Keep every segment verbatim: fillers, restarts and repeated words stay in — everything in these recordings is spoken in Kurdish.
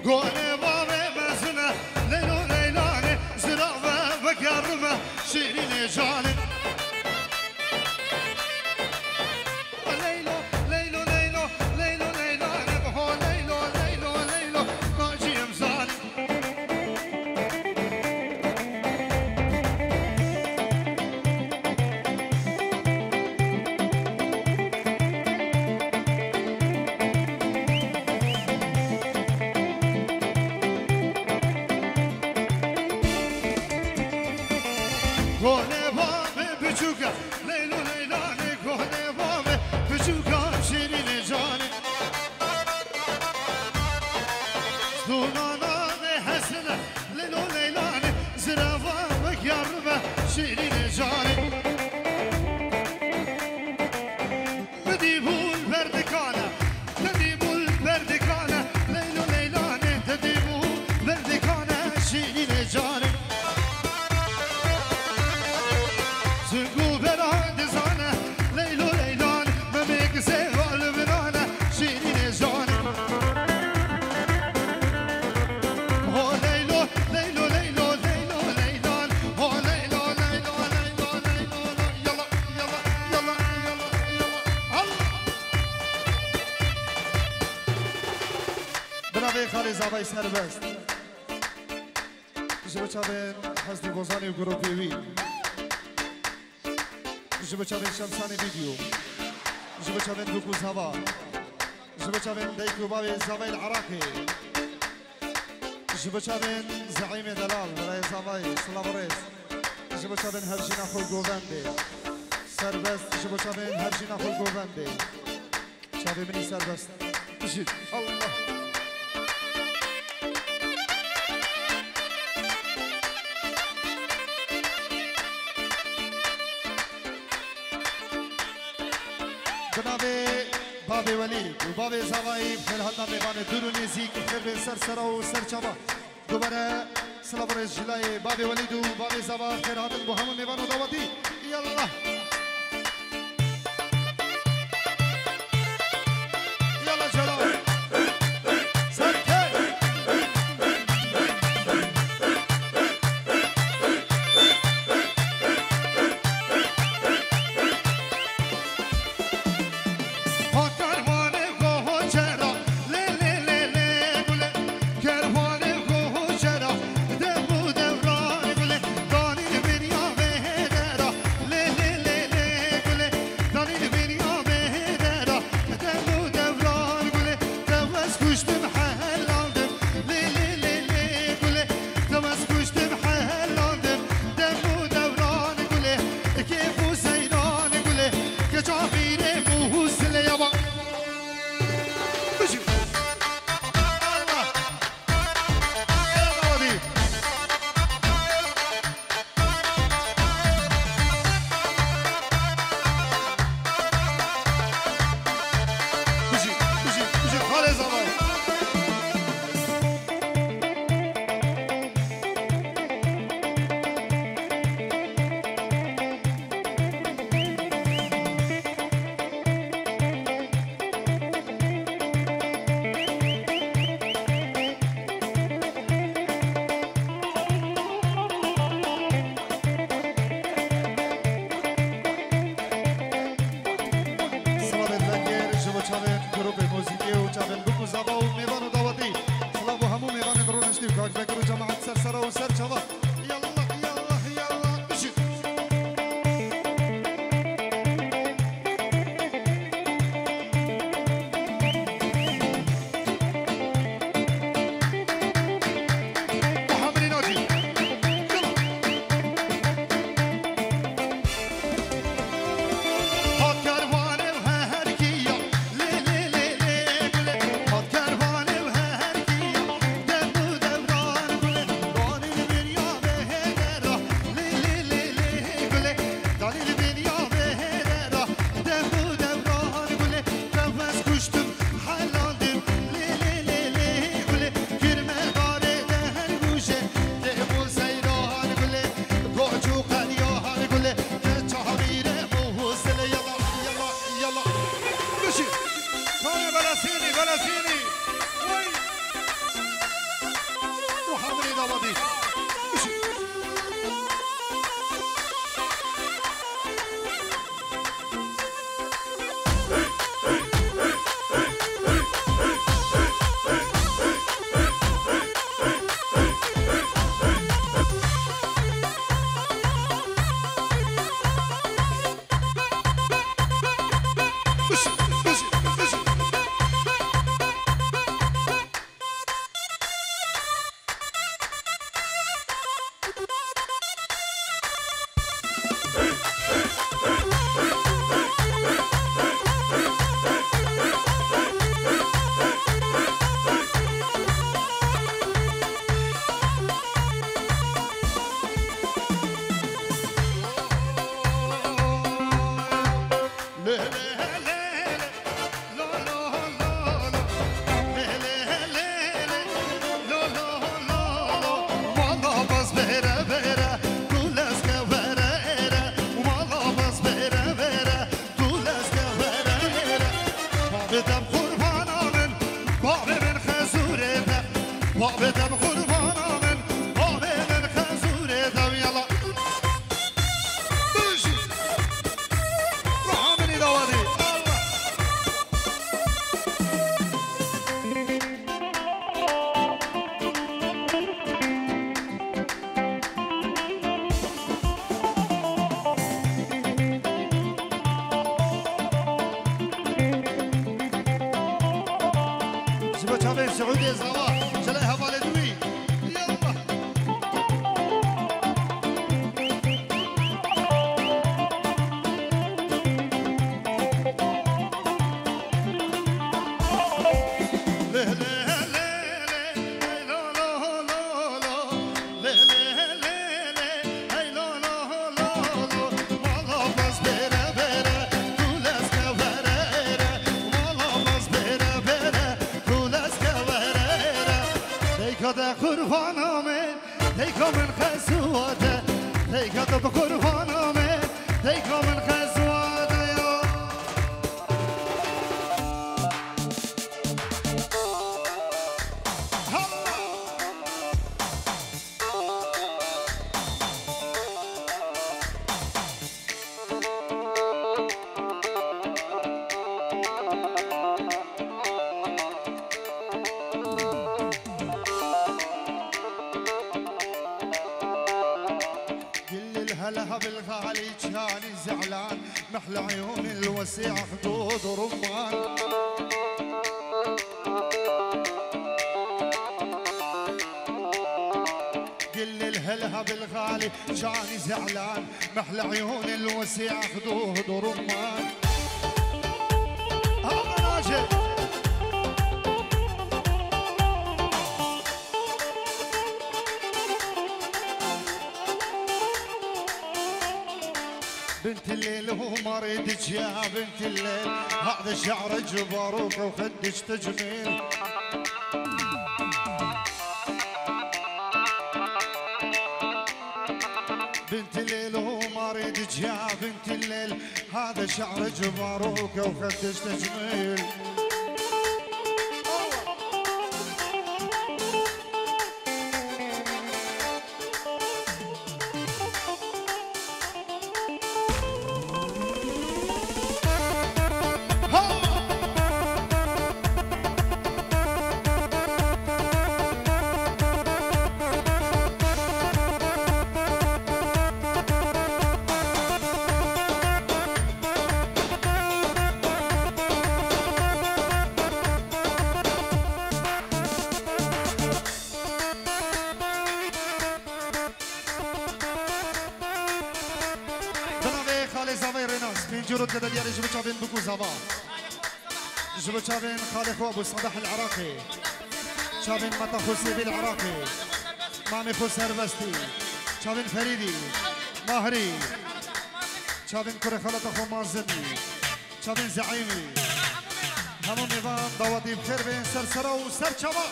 Gonê bavê mezin e, Leylo Leylanê, zirave vegerime, şîrînê canê. Leylo, Leylo, Leylo, Leylo Leylanê, ho Leylo, Leylo, Leylo, naciyim zanê. Gonê bavê biçûk e, Leylo Leylanê, gonê bavê biçûk e, şîrînê canê. Zûnana vê hesine, Leylo Leylanê, zirava vegerime, şîrînê canê. Bidî bûl berdikane, bidî bûl berdikane, Leylo Leylanê, bidî bûl berdikane, şîrînê canê. Zingû bera dizane, Leylo Leylan, memê kisê al binane, şîrînê canê. Ho Leylo, Leylo, Leylo, Leylo Leylan, ho Leylo, Leylo, Leylo, Leylo, Leylo, yala, yala, yala, yala, yala. Allah! Bi navê Xalê Zavayê Serbest. Ji bo çavên Hesnî Gozanî û grûpê wî. Ji bo çavên Şemsanê Vîdeo. Ji bo çavên Dûk û Zava. Ji bo çavên dayik û bavê Zavayê li Iraqê. Ji bo çavên Zeîmê Delal, birayê Zavayê, silav û rêz. Ji bo çavên Hevjîna xwe govendê. Serbest, ji bo çavên Hevjîna xwe govendê. Çavê min î serbest. Bijî. Allah. Bi navê Bavê Welîd û Bavê Zavayî bi xêr hatina mêvanê dûr û nêzîk, bi xêr bên ser sera û ser çava. Dubare silav û rêz ji layê Bavê Welîd û Bavê Zava, xêr hatin bo hemû mêvan û dawetî. Yallah. Yallah Celal. Serkey. Ha kervanê goçera, lê, lê, lê, lê, gule. Kervanê goçera, dem û dewran gule. Danî li bêriya vê dera, lê, lê, lê, lê, gule. Danî li bêriya vê dera, dem û dewran gule. Tew ez kuştim, helandim, lê, lê, lê, lê, gule. Tew ez kuştim, helandim, dem û dewran gule. Kêf û seyran gule, keça vîrê Mûsilê ya ba. Bijî. Allah. Ey Rabî. Bijî, bijî, bijî, xalê Zavayê. Silavên vengêr ji bo çavên grûpê muzîkê û çavên Bûk û Zava û mêvan û dawetî. Silav bo hemû mêvanên rûniştî û Kak Bekir û cemaet ser sera û ser çava. Yallah, yallah, yallah, bijî. Muhammedê Nacî. Yallah. Hat kervanê û her kiya, lê, lê, lê, lê, gulê. Hat kervanê û her kiya, dem û dewran gulê. Danî li bêriya vê dera, lê, lê, lê, lê, gulê. Danî li bêriya vê dera, dem û dewran gulê. Tev ez kuştim, helandim, lê, lê, lê, lê, gulê. Girme darê dergûşê, kêf û seyran gulê. Koç û qeryan gulê. Çavîrê Mûsilê, yala, yala, yala. Bişî. Tayê Belesînî, Belesînî. Wey. Dem qurbana min, bavê min xezûrê te. Bavê dem qurbana min, bavê min xezûrê te. Yala. Duş. Ruha min î dawadî. Allah. Ji bo çavên Siûdê zava, ji lay hevalê dûrî. Yallah. Lê, lê, lê, lê, hey, lo, lo, lo, lo. Lê, lê, lê, lê, hey, lo, lo, lo, lo. Mala baz bêre, bêre, tu lez ke vere, êre. Mala baz bêre, bêre, tu lez ke vere, êre. Deyka te qurbana min, deyka min xesuwa te. Deyka te bi qurbana min, deyka min xesuwa te ya. قل للهلا بالغالي جاني زعلان، محلى عيون الوسيع خدود رمان. قل للهلا بالغالي جاني زعلان، محلى عيون الوسيع خدود رمان. هذا راجل. بنت الليل ومريض جا بنت الليل، هذا شعرك باروكة وخدك تجميل. بنت الليل ومريض جا بنت الليل، هذا شعرك باروكة وخدك تجميل. Bi navê xalê Zavayê Rênas, pêncî rût dide diyarê ji bo çavên Bûk û Zava. Ji bo çavên xalê xwe Ebû Sabah el Iraqî. Çavên meta xwe Sêvî el Iraqî. Mamê xwe Serbestî. Çavên Ferîdî. Mahrî. Çavên kurê xaleta xwe Mazimî. Çavên Zeîmî. Hemû mêvan dawetî bi xêr bên ser sera û ser çava.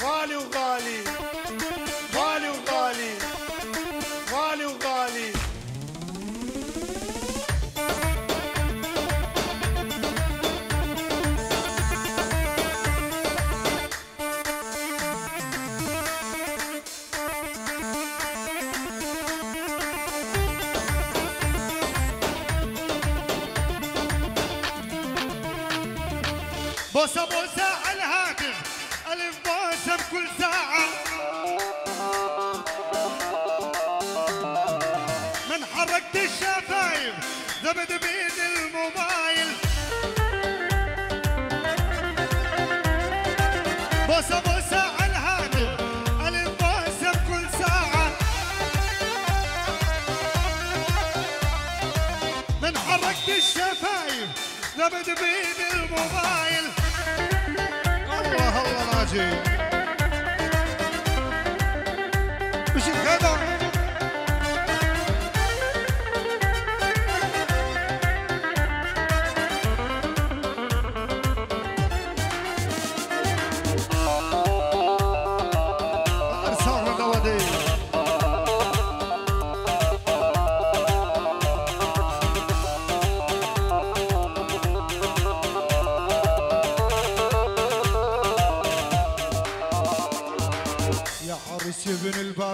Xalî û xalî, xalî û xalî, xalî û xalî. بوسة بوسة على الهاتف، ألف بوسة بكل ساعة. من حركت الشفايف، ذبت بيد الموبايل. بوسة بوسة على الهاتف، ألف بوسة بكل ساعة. من حركت الشفايف، ذبت بيد الموبايل. الله الله ناجي. بشي خيدر.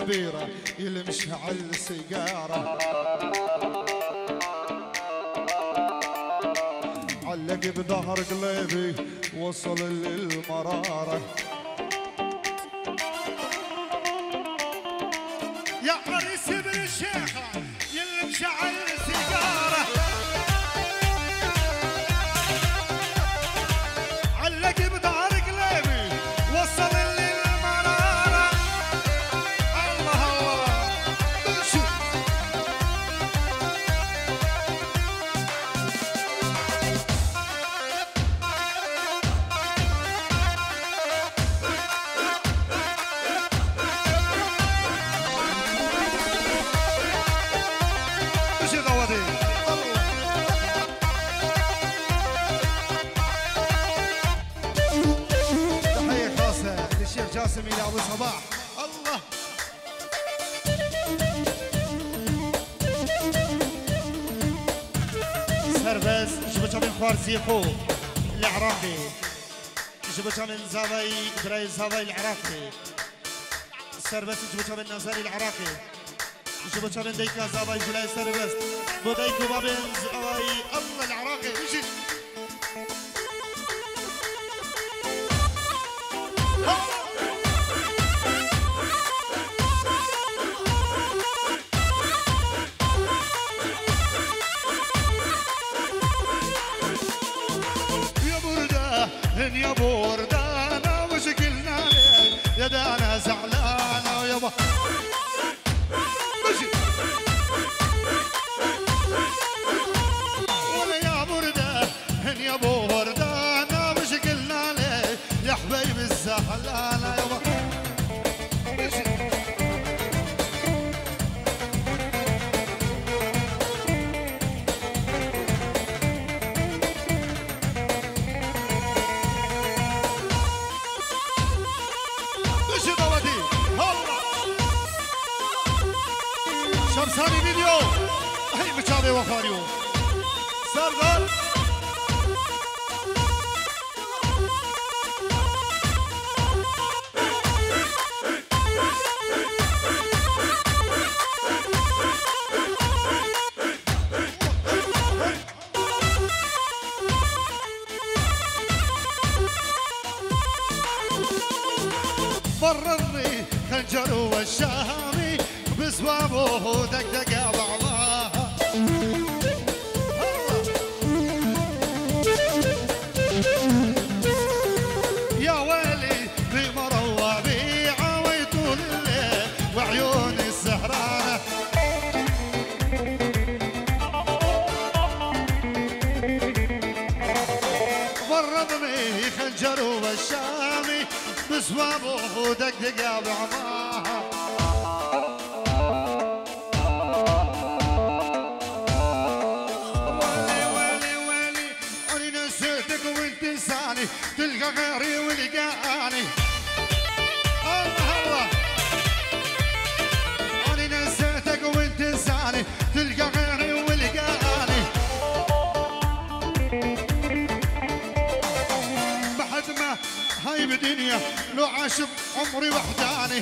بيرة، يلمشعل سيجارة. علق بظهر قليبي، وصل للمرارة. يا عريس ابن الشيخة، يلمشعل سيجارة. علق بظهر قليبي، وصل للمرارة. الله، الله. شو؟ بشي غوادي. الله. تحية خاصة للشيخ جاسم إلى أبو صباح. الله. Serbest, ji bo çavên xwarzî xwe li Iraqê. Ji bo çavên zavayî, birayê zavayî li Iraqê. Serbest ji bo çavên nazarî li Iraqê. Ji bo çavên dayika zavayî jî layê serbest. Bo dayik û babên zavayî Allah li Iraqê. Bijî. Ya burada, ya burada, na muşkil nane, ya da na zalana, ya ba- ولا يا بردة، هن يا بو وردة، أنا مش قلنا لي، يا حبيب الزعلانة يا با- بشي داوتي، هلا. شمساني فيديو. هي مشابه وفاريو. سردار. فرضني خنجر وشامي بسوامه دقدقة بعضها. يا ويلي بمروة بيعة ويطول الليل وعيوني السهرانة. ضربني خنجر وبشامي بسوابه ودقدقة بعماها. ويلي، ويلي، ويلي، أنا نسيتك وانت لساني، تلقى غيري ولقاني. الله، الله. أنا نسيتك وانت لساني، تلقى غيري ولقاني. بعد ما هاي بدنيا لو عاش بعمري وحداني.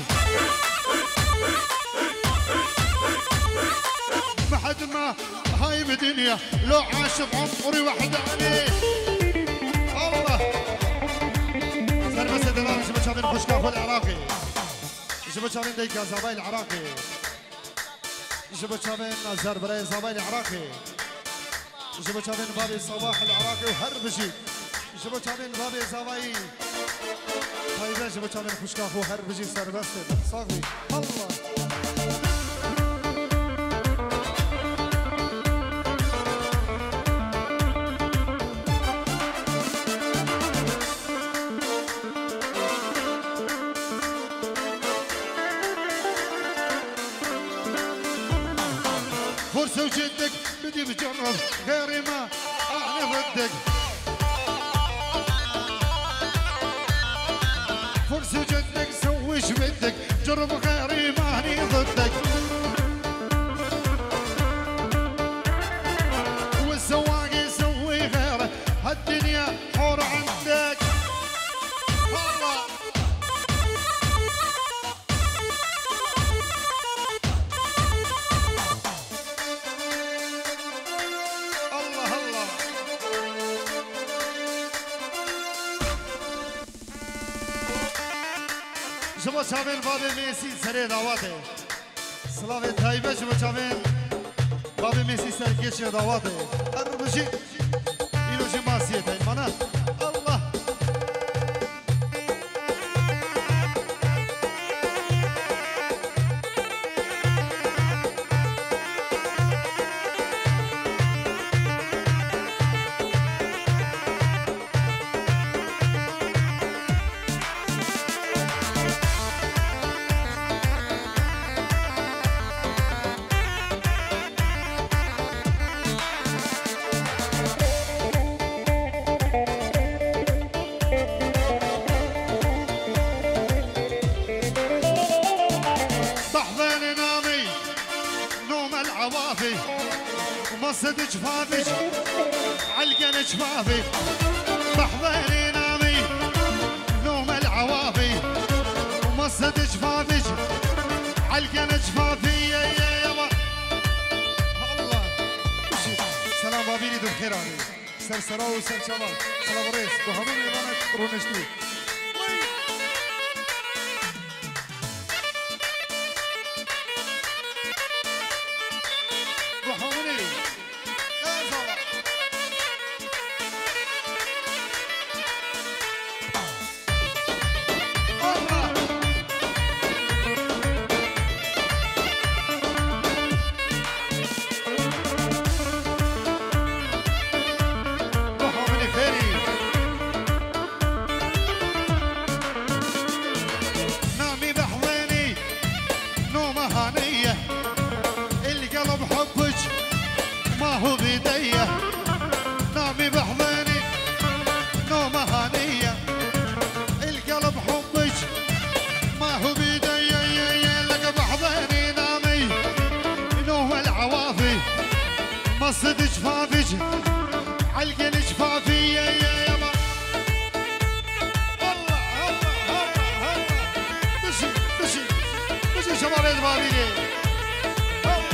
بعد ما هاي بدنيا لو عاش بعمري وحداني. الله. سربسة دلال، جبت شامل خشكا فول عراقي. Ji bo çavên dayika zavayê li Iraqê. Ji bo çavên Azerbayê zavayê li Iraqê. Ji bo çavên bavê Sabah li Iraqê û her bijî. Ji bo çavên bavê zavayî. Taybet ji bo çavên xwişka xwe her bijî serbest in. Sax bî. Allah. فرصة وجدك بدي بجرب غيري ما أعرف ضدك. فرصة وجدك سوي ايش بدك، جرب غيري ماني ضدك. والسواق يسوي غيره، هالدنيا حور عندك. والله. Ji bo çavên bavê Mêsî serê dawatê. Silavê taybet ji bo çavên bavê Mêsî ser kêşê dawatê. Her bijî îro jî masiyê teymana. Allah. Bahvenê namî Nomel Awafi, Mased Çfavic, Elgen Çfavi, Bahvenê namî Nomel Awafi, Mased Çfavic, Elgen Çfavi, ye, ye, ye, va. Allah. Selam babîrî dixêr anî. Ser sera û ser çava. Selam rêz. Bi hemû mêvanek rûniştî. Bi hemû nê. Erzala. Namî Behwenî, noma haneye, il gelb hubbuc, ma hu bideye. Namî Behwenî, noma haneye, il gelb hubbuc, ma hu bideye. Leke Behwenî namî, nomel Awafi. Mased Çfavic, Elgen Çfavi, ye, ye, ye, ma. Allah, Allah, Allah, Allah. Bijî, bijî, bijî şema rêz babîrê. Allah.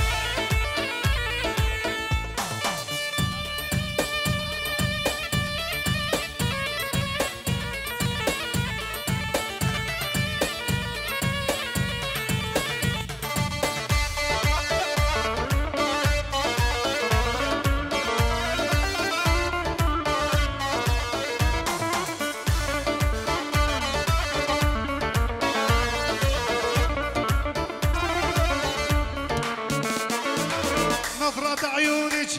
نظرة عيونك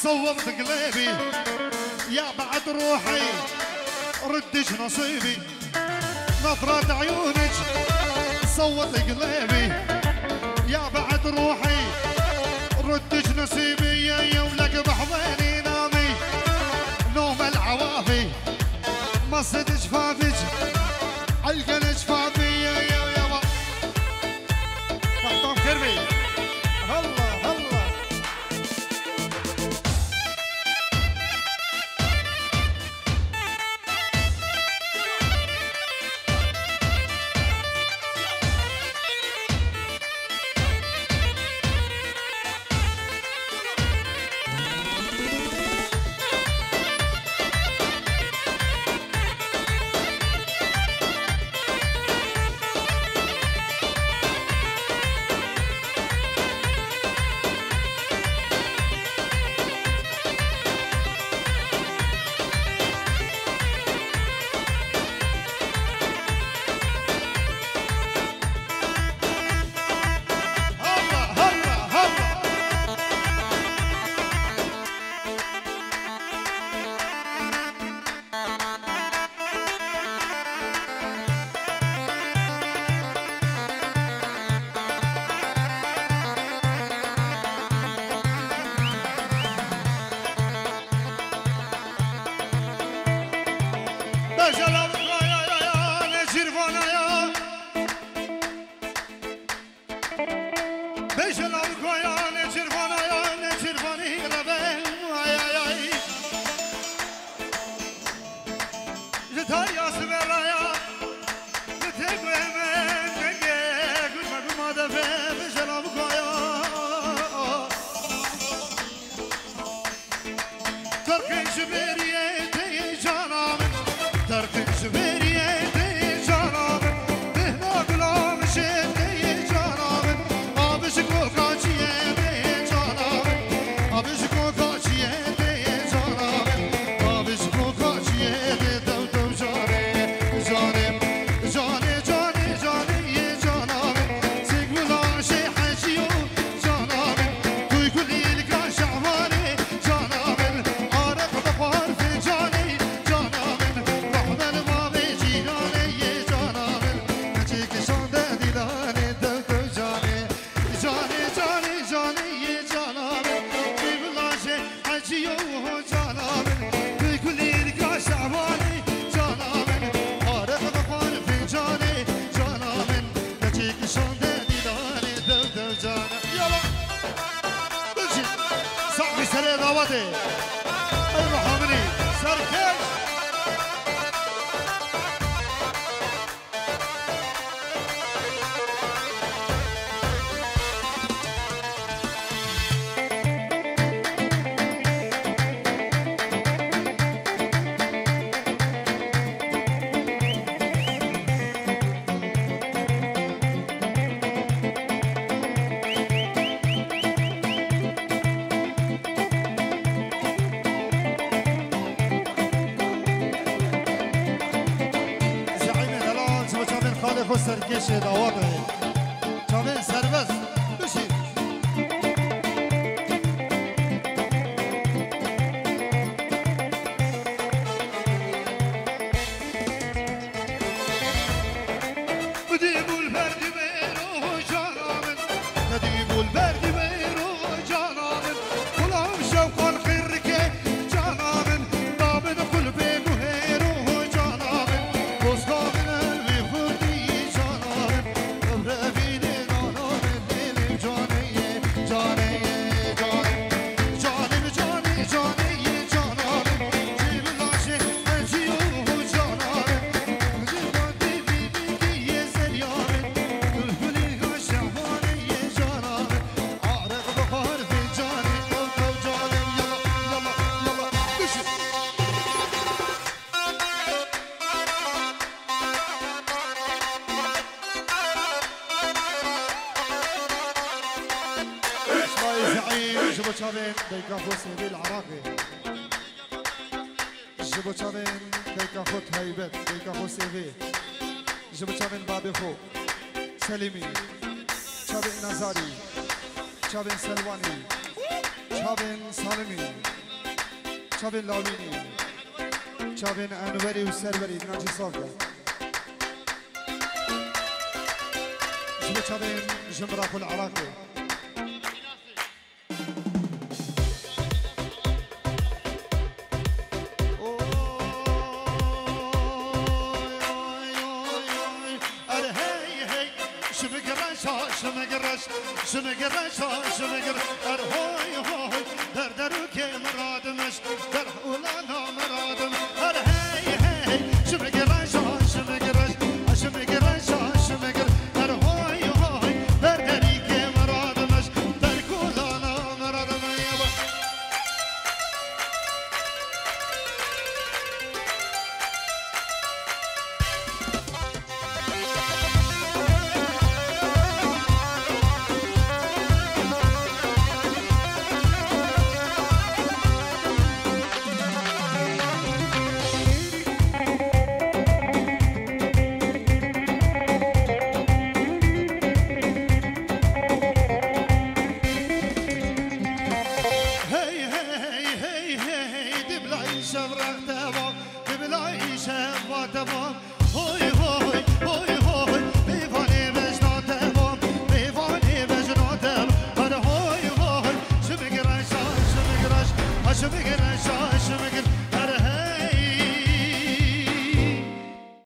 صوبت قلبي، يا بعد روحي ردك نصيبي. نظرة عيونك صوت قلبي، يا بعد روحي ردك نصيبي. يا، يا ولك بحضني نامي، نوم العوافي، مصد جفافك، علقن جفافي. يا، يا، يا با-، محتوم كرمي. هلا، هلا. Bêje lawikoya, nêçîrvana ya, nêçîrvanî reve, ay, ay, ay. Ji tariya sibê raya, ji têkoyê me dengê, gul me bi ma deve, bêje lawikoya. Terqên ji bêriyê tê cana min, terqên ji bêriyê tê cana min, bêh Ey Muhammedî, serkeş. Zeîmê delal, ji bo çavên xalê xwe serkêşê dawa be. Çavên serbest, bişî. Bidî bûl berdî mêro cana min, bidî bûl berdî mêro cana min. Xulam şewqan xirke cana min, da min qulbê guhêro cana min. Bozga min ew ê xurtî cana min, ew revînê nana min, lê lê canê ye, canê ye, canê. Canê min, canê, canê ye, cana min. Cî min laşê, eciyo cana min. Ji bo çavên dayika xwe Sêvê li Iraqê. Ji bo çavên dayika xwe Taybet, dayika xwe Sêvê. Ji bo çavên babê xwe Selîmî, çavên Nazarî, çavên Selwanî, çavên Salimî, çavên Lawînî, çavên Enwerî û Serwerî, dina cî sax be. Ji bo çavên jinbira xwe li Iraqê. Oy, oy, oy, oy, oy. Er hey, hey, şimik reşa, şimik reş, şimik reşa, şimik re-, er hoy, hoy, der derûkê miradim eş, der ulana miradim. Er hey, hey, şimik reşa, şimik reş, şimik reşa, şimik re-, er hoy, hoy, der derîkê miradim eş, der kulana miradim eş. Hey, hey, hey, hey, hey, di bilay şev rex te va, di bilay şev va te va.